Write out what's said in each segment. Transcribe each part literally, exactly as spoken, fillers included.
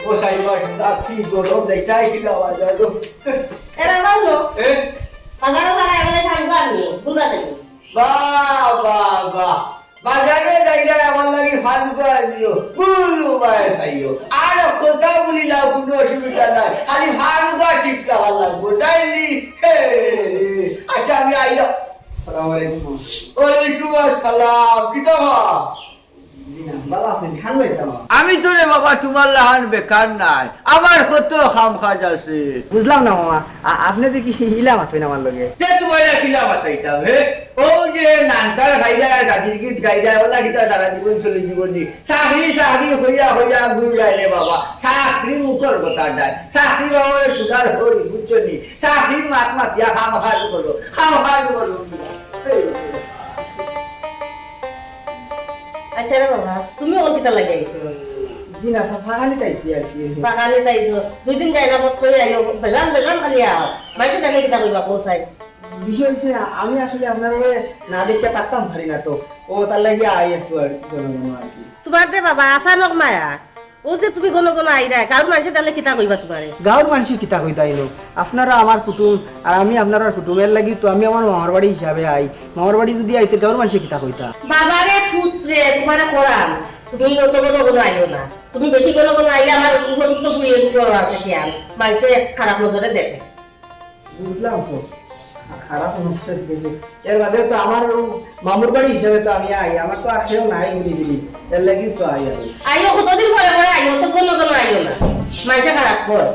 ও সাইমা, কি গরম, যাইতাই কিনা বাজারো। এরা বললো, এ? বাজারো তারা এমনি ঠান্ডা আনিও, বুঝা যাবে। বাহ, বাহ, বাহ। বাজারো যাইতাই আমার লাগি ফালুদা আনিও, বুলু বায় চাইও। আর কথা বলিলা, কোনো অসুবিধা নাই। খালি ফালুদা ঠিক রাখা লাগবো, তাই নি? হে, আচ্ছা, আমি আইলাম। আসসালামু আলাইকুম। ওয়ালাইকুম আসসালাম। কিতা বা? জি না, ভালা আছইন? খান লইতাম। আমি তো রে বাবা তুমার লাখান বেকার নায়, আমার কত কাম কাজ আছে। বুঝলাম না মামা, আ-, আপনে দেখি ইলা মাতইন আমার লগে। তে তুমারে কিলা মাতাইতাম, হে? অউ যে নানকার খাইরায়, গাদির গীত গাইরায়, অলা কিতা সারা জীবন চলি জীবন নি। চাকরি, চাকরি কইয়া কইয়া ঘুরায় রে বাবা। চাকরি মুখর কথা নায়। চাকরি বাবা সুগার হই, বুঝছো নি? চাকরির মাত মাতিয়া কাম কাজ করো, কাম কাজ করো। আচ্ছা রে বাবা, তুমি অখন কিতা লাগি আইছো? জি না, ফা-, ফাঁকানিত আইছি আর কি। ফাঁকানিত আইছো? দুই দিন যাই না, পথ করে আইও, বেজান বেজান খালি আও। মাইকে দেখলে কিতা কইবা, কও চাই? বিষয় হইছে, আমি আসলে আপনারে না দেখিয়া থাকতাম পারি না তো। ও তার লাগি আই একটু আর কি, ঘন ঘন আর কি। তুমার রে বাবা, আচানক মায়া। অউ যে তুমি ঘন ঘন আইরায়, গাঁওর মানষে তাইলে কিতা কইবা তুমারে? গাঁওর মানষে কিতা কইতা ইনো? আপনারা আমার কুটুম, আর আমি আপনারার কুটুম, এর লাগি তো আমি আমার মামার বাড়ি হিসাবে আই। মামার বাড়ি যুদি আইতে গাঁওর মানষে কিতা কইতা? বাবারে পুতরে, তুমারে করাম। তুমি অত ঘন ঘন আইও না। তুমি বেশি ঘন ঘন আইলে আমার উপযুক্ত ফুড়ি এর উপর আছে শিয়ান। মানষে খারাপ নজরে দেখে। বুঝলাম তো। খারাপ নজরে দেখে। এর বাদে তো আমার অউ মামুর বাড়ি হিসাবে তো আমি আই, আমার তো আর কেউ নাই ঘুরি ফিরি, এর লাগি তো আই আমি। আইও, কতদিন পরে পরে আইও, তো ঘন ঘন আইও না, মানষে খারাপ কয়।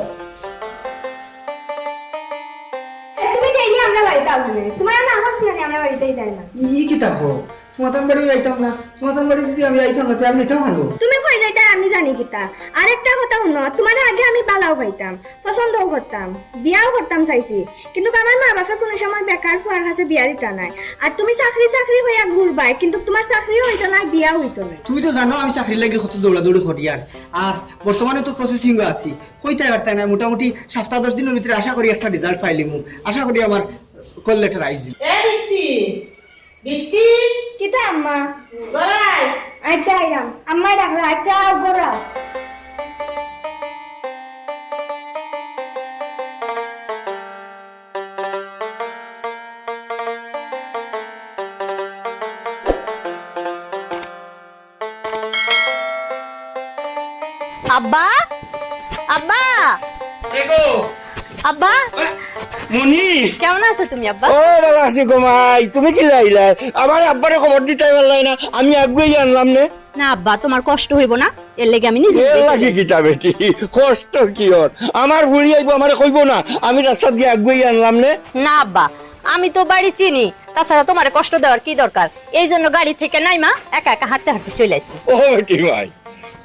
এ, তুমি যাইলে আমরা বাড়িত আও না, তুমার না আমার শুনানি আমরা বাড়িত যাই না। ই কিতা কও? তুমার তান বাড়ি আইতাম না, তুমার তান বাড়ি যুদি আমি আইতাম না, তে আমি নিতাম আনো। তুমি কই যাইতায় আমি জানি কিতা? আরেকটা কথা হুনো, তুমারে আগে আমি বালাও পাইতাম, পছন্দও করতাম, বিয়াও করতাম চাইছি, কিন্তু আমার মা বাপে কুনু সময় বেকার ফুয়ার কাছে বিয়া দিতা নায়। আর তুমি চাকরি চাকরি কইয়া ঘুরবায়, কিন্তু তুমার চাকরিও অইতো নায়, বিয়াও অইতো নায়। তুমি তো জানো আমি চাকরির লাগি কত দৌড়াদৌড়ি করিয়ার, আর বর্তমানে তো processing-ও আছি, কইতায় পারতায় নায়, মোটামুটি সাপ্তা দশ দিনর ভিতরে আশা করি একটা result পাইলিমু, আশা করি আমার call letter আইযিবো। এ বৃষ্টি, বৃষ্টি! কিতা আম্মা? ঘরো আয়। আচ্ছা, আইরাম। আম্মায় ডাকরা, আচ্ছা, আও ঘরো আও। আব্বা, আব্বা। কে গো? আব্বা। এ, মনি। কেমন আছো তুমি আব্বা? ও, ভালা আছি গো মাই, তুমি কিলা আইলায়? আমার আব্বারে খবর দিতায় পারলায় না, আমি আগুয়াই আনলাম নে। না আব্বা, তুমার কষ্ট অইবো না, এর লাগি আমি নিজে এর নিজে লাগি যাই। কিতা বেটি, কষ্ট কিওর? আমার ফুড়ি আইবো, আমারে কইবো না, আমি রাস্তাত গিয়া আগুয়াই আনলাম নে। না আব্বা, আমি তো বাড়ি চিনি, তাছাড়া তুমারে কষ্ট দেওয়ার কি দরকার? এই জন্য গাড়ি থাকি নাইমা একা একা হাঁটতে হাঁটতে চইলা আইছি। ও বেটি মাই,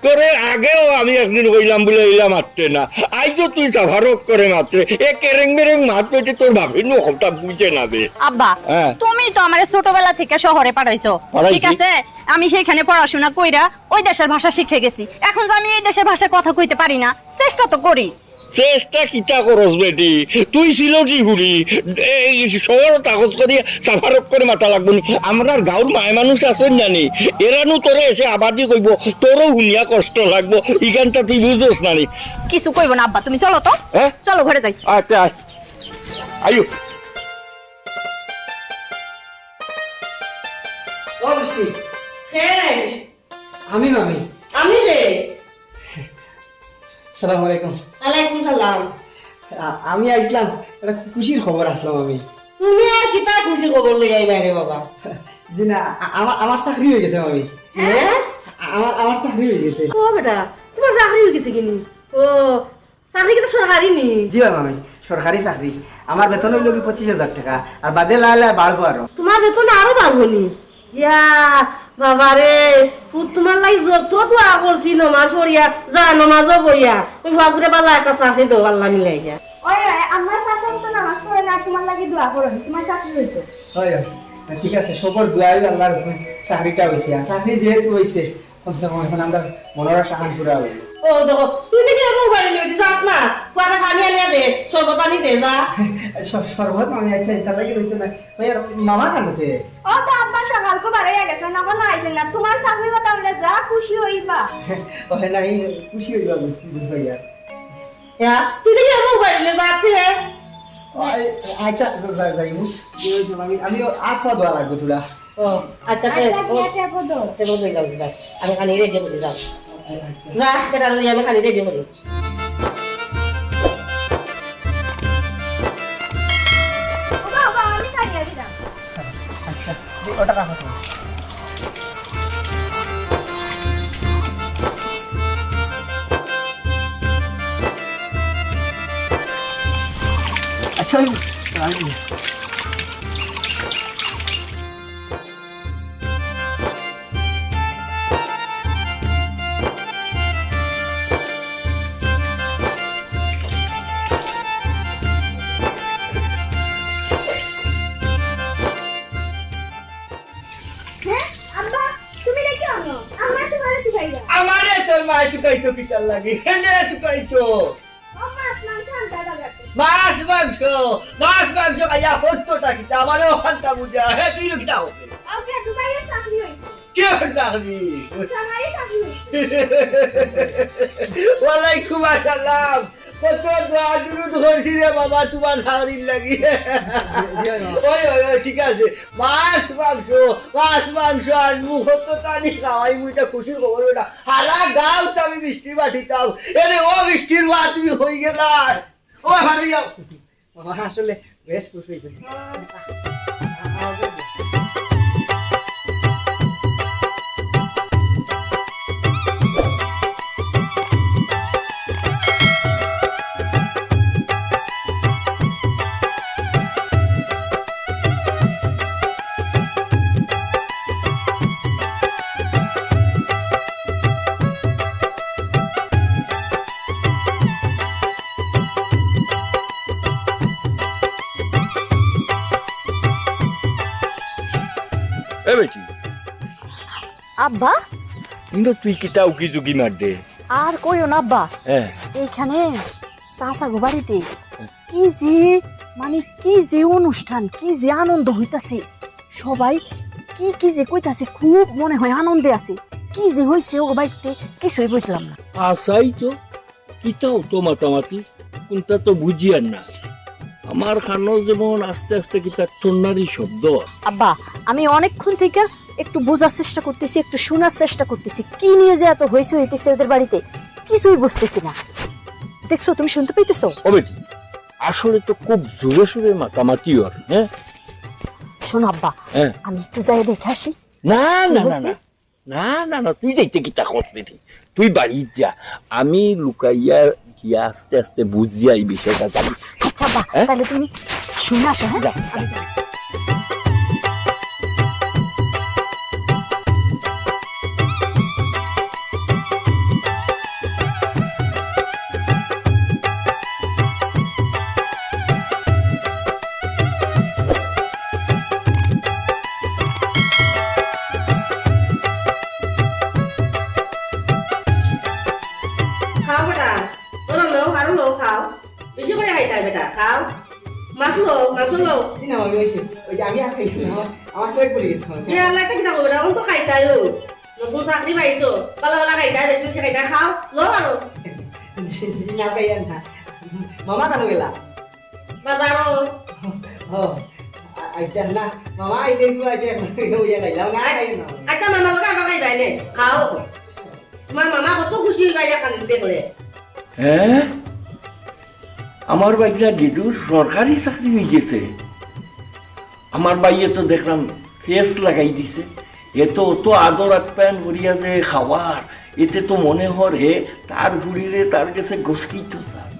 তোরে আগেও আমি একদিন কইলাম বুলে ইলা মাততে না, আইজও তুই সাফারক করে মাতরে। এ কেরেং মেরেং মাত বেটি, তোর বাপে নু কথা বুঝে না বে। আব্বা, হ্যাঁ। তুমি তো আমারে ছোটবেলা থাকি শহরে পাঠাইছো, পাঠাইছি। ঠিক আছে? আমি সেইখানে পড়াশোনা কইরা ওই দেশের ভাষা শিখে গেছি। এখন যে আমি এই দেশের ভাষায় কথা কইতে পারি না, চেষ্টা তো করি। চেষ্টা কিতা করস বেটি? তুই সিলটি ফুড়ি, এই শহর তাকত করি সাফারক করে মাতা লাগবো নি? আমরার গাঁওর মায় মানুষ আছইন না নি? এরা নু তোরে এসে আবাদি কইবো, তোরও হুনিয়া কষ্ট লাগবো, ইখানটা তুই বুঝোস না নি? কিছু কইবো না আব্বা, তুমি চলো তো। হ্যাঁ? চলো ঘরে যাই। আচ্ছা, আয়। আইও। ও বৃষ্টি। হ্যাঁ। আমি মামি। আমি রে। সালাম আলাইকুম। ওয়ালাইকুম সালাম। আ-, আমি আইছলাম, একটা খুশির খবর আছলাম আমি। তুমি আর কিতা খুশির খবর লইয়া আইবায় রে বাবা? জি না, আ-, আমার, আমার চাকরি অইগেছে মামি। হ্যাঁ? আ-, আমার, আমার চাকরি অইগেছে। ও বেটা, তুমার চাকরি অইগেছে কিনি? ও, চাকরি কিতা সরকারি নি? জি অয় মামি, সরকারি চাকরি। আমার বেতন অইলো গি পঁচিশ হাজার টেকা, আর বাদে লায় লায় বাড়বো আরো। তুমার বেতন আরো বাড়বো নি? ইয়া, বাবা রে, পুত তুমার লাগি যত দোয়া করছি, নমাজ পড়িয়া, যা নমাজও পড়িয়া, অউ ফুয়াগুরে ভালা একটা চাকরি দেও, আল্লাহ মিলাইয়া। ওই, ওই, আমার চাচা তো নমাজ পড়ে না, তুমার লাগি দোয়া করইন, তুমার চাকরি অইতো। অয়, অয়, ঠিক আছে, সবর দোয়ায় আল্লাহর হুকুমে চাকরিটা অইছে, আর চাকরি যেহেতু অইছে, কমসে কম এখন আমরার মনর আশা খান পুরা অইবো। ও দেখো, তুই দেখি আমার বাড়ি লইতে যাস না, ফুয়ারে পানি আনিয়া দে, শরবত পানি দে, যা। শ-, শরবত আমি আচ্ছা, এটা লাগে রইতো না। ওই আর মামা খানো তে? ও তো আব্বা সকালকু বারইয়া গেছে, অখন আইছে না। তুমার চাকরি কথা অইলে যা খুশি অইবা। ও না, এই খুশি অইবা, বুঝছি, দুধ ভাইয়া। ইয়া, তুই দেখি আমার বাড়ি লই যাতে। ওই, আচ্ছা, যা-, যা-, যাইমু। আমি, আমিও আত পা ধোয়া লাগবো থুড়া। ও, আচ্ছা, তে, আচ্ছা, ও, আচ্ছা, আচ্ছা, বলো। তে বলো, যাও, যাও। আমি খানি রেডি করি, যাও। আচ্ছা। যা, বেটা, আমি খানি রেডি করি। ও বাবা, আমি খানি আনি না। আচ্ছা, ওটা রাখো তুমি। আচ্ছা, ওই, ওই, হ্যাঁ, আব্বা, তুমি এটা কি আনো? আম্মা তোমারে শিখাইবা। আমারে তোর মা শিখাইতো কিতার লাগি? হেনে শিখাইতো। ও মাছ মাংস আনতে বাজার থেকে। মাছ মাংস, মাছ মাংস খাইয়া হত্যটা কিতা? আমারে অখানতা বুঝা। হে, তুই কিতা হবে? ওকে, দুবাইয়ে চাকরি হইছে। কে চাকরি? জামাই চাকরি হইছে। ওয়ালাইকুম আসসালাম। কত দোয়া দুরুদ করছি রে বাবা, তুমার চাকরির লাগি। ওই, ওই, ওই, ঠিক আছে। মাছ মাংস, মাছ মাংস আনমু, কত তানি খাওয়াইমু, ইটা খুশির খবর বেটা। হারা গাঁওত আমি মিষ্টি বাটিতাম। এরে ও মিষ্টির মা, তুমি কই গেলায়? ও হারি যাও। বাবা, আসলে বেশ খুশি হয়েছে। এ বেটি। আব্বা? কিন্তু তুই কিতা উকি ঝুঁকি মাররে? আর কইও না আব্বা। হ্যাঁ। এইখানে চাচাগো বাড়িতে কি যে, মানে, কি যে অনুষ্ঠান, কি যে আনন্দ হইতাছে। সবাই কি কি যে কইতাছে, খুব মনে হয় আনন্দে আছে। কি যে হইছে ও বাড়িতে, কিছুই বুঝলাম না। আছাই তো, কিতাও তো মাতামাতি, কোনটা তো বুঝিয়ার না। আমার কানো যেমন আস্তে আস্তে কিতা টন্নারি শব্দ। আব্বা, আমি অনেকক্ষণ থেকে একটু বোঝার চেষ্টা করতেছি, একটু শোনার চেষ্টা করতেছি, কি নিয়ে যে এত হইচই হইতেছে ওদের বাড়িতে, কিছুই বুঝতেছি না। দেখছো, তুমি শুনতে পাইতেছো? ও বেটি, আসলে তো খুব জোরে সোরে মাতামাতি অর, হ্যাঁ? শোনো আব্বা, হ্যাঁ। আমি একটু যাই দেখে আসি। না, কি না, না, হইছে? না। না, না, না, তুই যাইতে কিতা করবি রে? তুই বাড়ি যা, আমি লুকাইয়া গিয়া আস্তে আস্তে বুঝিয়া এই বিষয়টা জানি। আচ্ছা, বা, হ্যাঁ? তাহলে তুমি শুনে আসো, হ্যাঁ? যা, যা, যা। খাও বেটা, ওরা লও, আরো লও, খাও। বেশি করে খাইতায় বেটা, খাও। মাছ লও, মাংস লও। জি না, আমি ওই যে, ওই যে আমি আর খাই না, আমার, আমার পেট ভরে গেছে, আমার। ইয়া আল্লাহ, এটা কিতা করবে? এখন তো খাইতায় ও। নতুন চাকরি পাইছো, বালা বালা খাইতায়, বেশি বেশি খাইতায়, খাও, লও আরো। জি, জি, না খাই আর না। মামা কানো গেলা? বাজারো। ও, আ-, আচ্ছা, না, মামা আইলে একটু আচ্ছা, একটু ইয়া খাইলাম, না খাই না। আচ্ছা, মামা লোক আবার খাইবায় নে, খাও। তোমার মামা কত খুশি হইবা ইয়া খালি দেখলে। হ্যাঁ? আমার বাইগনা গেদুর সরকারি চাকরি হয়ে গেছে। আমার বাইয়ে তো দেখলাম ফেস লাগাই দিছে। এ তো অত আদর আপ্যায়ন করিয়া যে খাওয়ার, এতে তো মনে হর হে তার ফুড়িরে তার গেছে গসকিত চায়।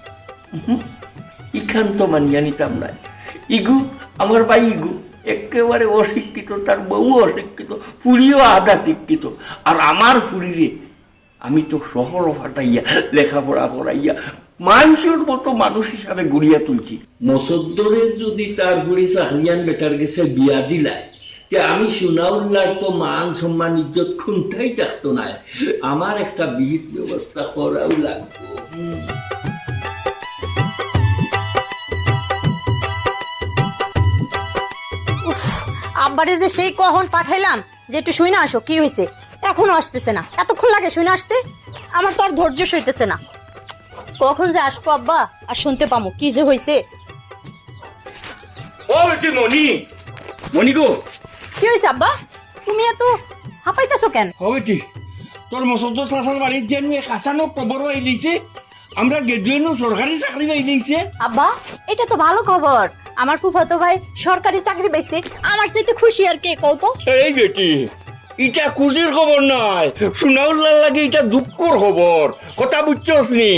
উহুম, ইখান তো মানিয়া নিতাম নায়। ইগু, আমার বাই ইগু, একেবারে অশিক্ষিত, তার বউ অশিক্ষিত, ফুড়িও আধা শিক্ষিত। আর আমার ফুড়িরে আমি তো শহরো ফাটাইয়া, লেখাপড়া করাইয়া, মানষর মতো মানুষ হিসাবে গড়িয়া তুলছি। মসদ্দরে যদি তার ফুড়ি চাকরিয়ান বেটার গেছে বিয়া দিলায়, তে আমি সোনাউল্লার তো মান সম্মান ইজ্জত কুনটাই থাকতো নায়, আমার একটা বিহিত ব্যবস্থা করাউ লাগবো। উফ, আব্বারে যে সেই কখন পাঠাইলাম যে একটু শুই না আসো, কি হইছে? এখনো আসতেছে না। এতক্ষণ লাগে শুই না আসতে? আমার তো আর ধৈর্য সইতেছে না। কখন যে আসবো আব্বা, আর শুনতে পামু কি যে হইছে। ও বেটি মণি, মণি গো। কি হইছে আব্বা? তুমি এত হাঁপাইতেছো কেন? ও বেটি, তোর মসদ্দ চাচার বাড়িত যেন এক আচানক খবর আইলিছে, আমরার গেদুয়ে নু সরকারি চাকরি পাইলিছে। আব্বা, এটা তো ভালো খবর। আমার ফুফাতো ভাই সরকারি চাকরি পাইছে, আমার চাইতে খুশি আর কে কও তো? এই বেটি, ইটা খুশির খবর নায়, সোনাউল্লার লাগি ইটা দুঃখর খবর। কথা বুঝছস নি?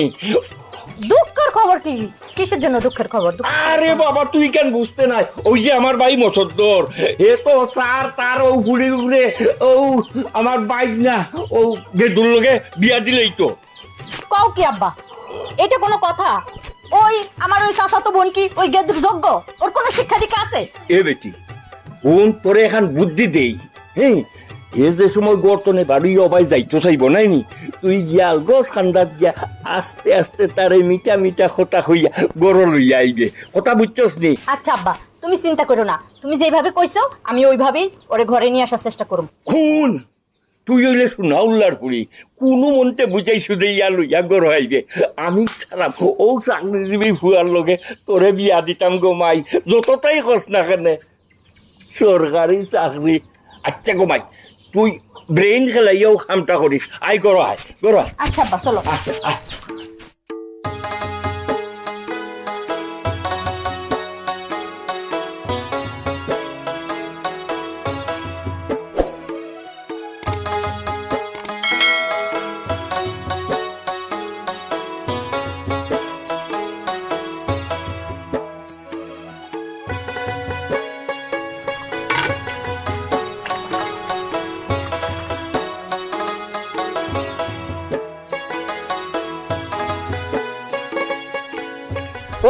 দুঃখর খবর কি? কিসের জন্য দুঃখের খবর? দুঃখ- আরে বাবা, তুই কেন বুঝতে নাই? ওই যে আমার ভাই মসদ্দর, হে তো স্যার, তার ও ফুড়ি উপরে, ও আমার বাইক না, ও গেদুর লগে বিয়া দিলেই তো। কও কি আব্বা, এটা কোনো কথা? ওই আমার ওই চাচাতো বোন কি ওই গেদুর যোগ্য? ওর কোনো শিক্ষা দীক্ষা আছে? এ বেটি, বোন তোরে এখন বুদ্ধি দেই, হ্যাঁ, এ যে সময় গর্তনে বাড়ি অবাই যাইতো চাইব নাই নি, তুই গিয়া গছ খান্দাত গিয়া আস্তে আস্তে তারে মিঠা মিঠা কথা কইয়া গরো লইয়া আইবে। কথা বুঝছস নি? আচ্ছা আব্বা, তুমি চিন্তা করো না, তুমি যেভাবে কইছো আমি ওইভাবেই ওরে ঘরে নিয়ে আসার চেষ্টা করব। খুন তুই অইলে সোনাউল্লার ফুড়ি, কুনু মন্তে বুঝাই সুঝাইয়া লইয়া গরো আইবে। আমি সারাম ও চাকরিজীবী ফুয়ার লগে তোরে বিয়া দিতাম গো মাই, যতটাই কস না কেনে। সরকারি চাকরি। আচ্ছা গো মাই, তুই ব্রেইন খেলাইয়াও কামটা করিস। আয় গরো আয়, গরো আয়। আচ্ছা আব্বা, চলো। আয়, আয়।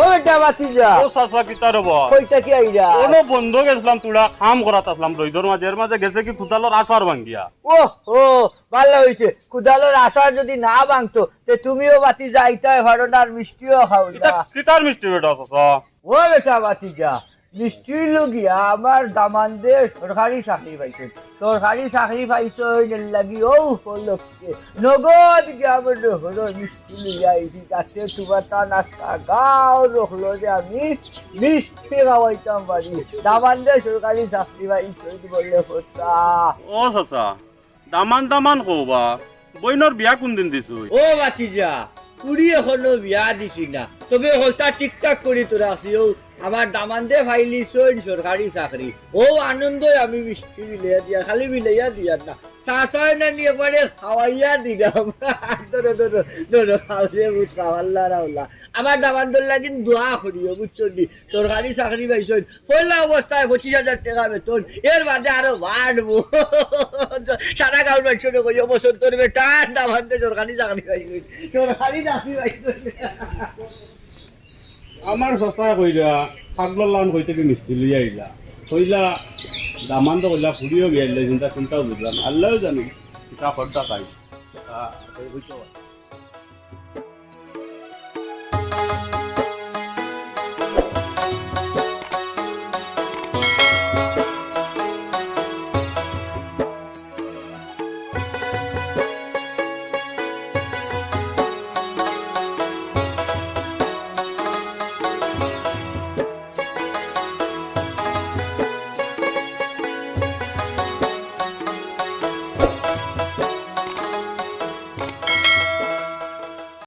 ও বেটা ভাতিজা। ও চাচা, কিতা রে বা? কইতা কি আইরা? অনো বন্দো গেছলাম, তুড়া কাম করাত আছলাম রইদর মাঝে, এর মাঝে গেছে কি কুদালর আছাড় ভাঙ্গিয়া। ও, ও, ভালা অইছে। কুদালর আছাড় যুদি না ভাঙতো, তে তুমিও ভাতিজা আইতায় পারো না, আর মিষ্টিও খাও না। কিতার মিষ্টি বেটা চাচা? ও বেটা ভাতিজা, মিষ্টি অইলো গিয়া আমার দামান্দে সরকারি চাকরি পাইছে। সরকারি চাকরি পাইছে, অইন এর লাগি ও উপলক্ষে নগদ গিয়া আমার হলো মিষ্টি লইয়া আইছি, যাতে তোমার তা নাস্তা গাও রখলো যে আমি মিষ্টি খাওয়াইতাম পারি। দামান্দে সরকারি চাকরি পাইছে বলে কথা। ও চাচা, দামান দামান কও বা, বইনর বিয়া কুনদিন দিছইন? ও ভাতিজা, ফুড়ি এখনো বিয়া দিছি না, তবে হকলতা ঠিকঠাক করি তো রাখছি। ও আমার দামান্দে পাইলিছইন সরকারি চাকরি, ও আনন্দে আমি মিষ্টি বিলাইয়া দিয়া, খালি বিলাইয়া দিয়ার না, চাচায় নানি একবারে খাওয়াইয়া দিলাম। ধরো, ধরো, ধরো, খাও রে, বুঝ খাও, আল্লাহ রাউলা। আমার দামান্দর লাগি দোয়া করিও, বুঝছো নি? সরকারি চাকরি পাইছইন, পয়লা অবস্থায় পঁচিশ হাজার টেকা বেতন, এর বাদে আরো বাড়বো। সারা গাঁওর মানুষরে কইও, বসন্তর বেটা, দামান্দে সরকারি চাকরি পাইছইন, সরকারি চাকরি পাইছইন। আমার চাচায় কইরা, পাগলর লাখান কই থাকি মিষ্টি লইয়া আইলা। কইলা, দামান্দ কইলা, ফুড়িও বিয়া দিলা, চিন্তা চিন্তাও বুঝলাম। আল্লাহও জানে, কিতা খরচা খাই।